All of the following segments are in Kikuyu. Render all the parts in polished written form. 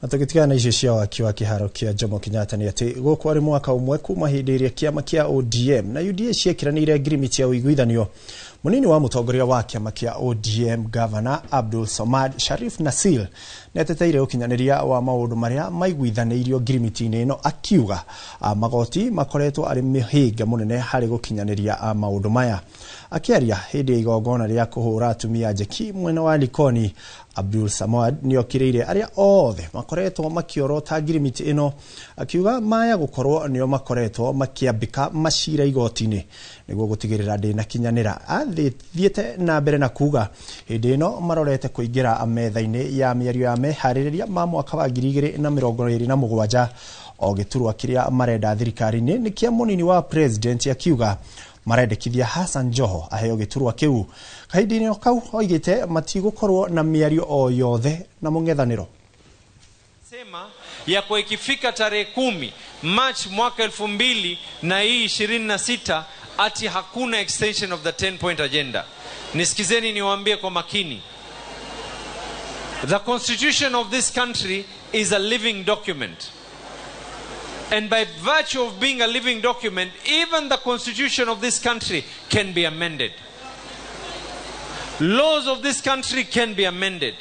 Na tũgĩtigana na icio cia waki wa kĩharo kĩa Jomo Kenyatta nĩ atĩ gũkũ arĩ mwaka ũmwe kuma hĩndĩ ĩrĩa kĩama kĩa ODM na UDA ciekĩranĩire ngirimiti ya ũiguithanio. Mũnini wa mũtongoria wa kĩama kĩa ODM Governor Abdul Somad Sharif Nasil nĩ ateteire ũkinyanĩria wa maũndũ marĩa maiguithanĩirio ngirimiti-inĩ ĩno, akiuga magoti makoretwo arĩ mĩhĩnga mũnene harĩ gũkinyanĩria maũndũ maya. Akĩaria hĩndĩ ya igongona rĩa kũhũra atumia njeki mwena wa Likoni, Abdul Samad nĩokĩrĩire arĩa othe makoretwo makĩorota ngirimiti ĩno, akiuga maya gũkorwo nĩo makoretwo makĩambĩka macira igoti-inĩ nĩguo gũtigĩrĩra ndĩnakinyanĩra. Athiĩte na mbere na kuga hĩndĩ ĩno marorete kũingĩra metha-inĩ ya mĩario ya meharĩrĩria ma mwaka wa 2027 o gĩturwa kĩrĩa marenda thirikari-inĩ nĩ kĩa mũnini wa president, akiuga marendekithia Hassan Joho aheo gĩturwa kĩu. Kahinda-inĩ kau oigĩte matigũkorwo na mĩario o yothe na mũng'ethanĩro. Sema ya kwa ikifika tarehe 10 March mwaka 2026 ati hakuna extension of the 10 point agenda. Nisikizeni niwaambie kwa makini. The constitution of this country is a living document. And by virtue of being a living document, even the constitution of this country can be amended. Laws of this country can be amended.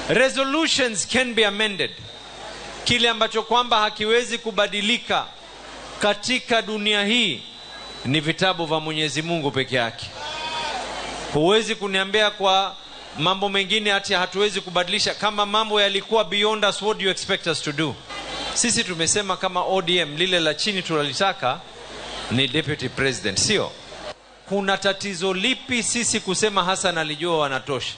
Resolutions can be amended. Kile ambacho kwamba hakiwezi kubadilika katika dunia hii ni vitabu vya Mwenyezi Mungu peke yake. Huwezi kuniambia kwa mambo mengine ati hatuwezi kubadilisha. Kama mambo yalikuwa beyond us, what do you expect us to do? Sisi tumesema kama ODM lile la chini tunalitaka ni deputy president, sio? Kuna tatizo lipi sisi kusema Hassan alijua wanatosha?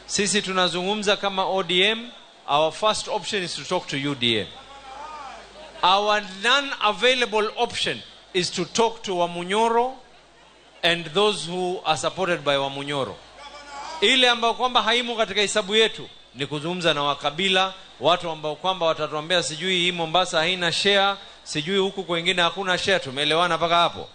Sisi tunazungumza kama ODM, our first option is to talk to UDA. Our non-available option is to talk to Wamunyoro and those who are supported by Wamunyoro. Ile ambayo kwamba haimo katika hesabu yetu ni kuzungumza na wakabila, watu ambao kwamba watatuambia sijui hii Mombasa haina share, sijui huku kwengine hakuna share. Tumeelewana mpaka hapo?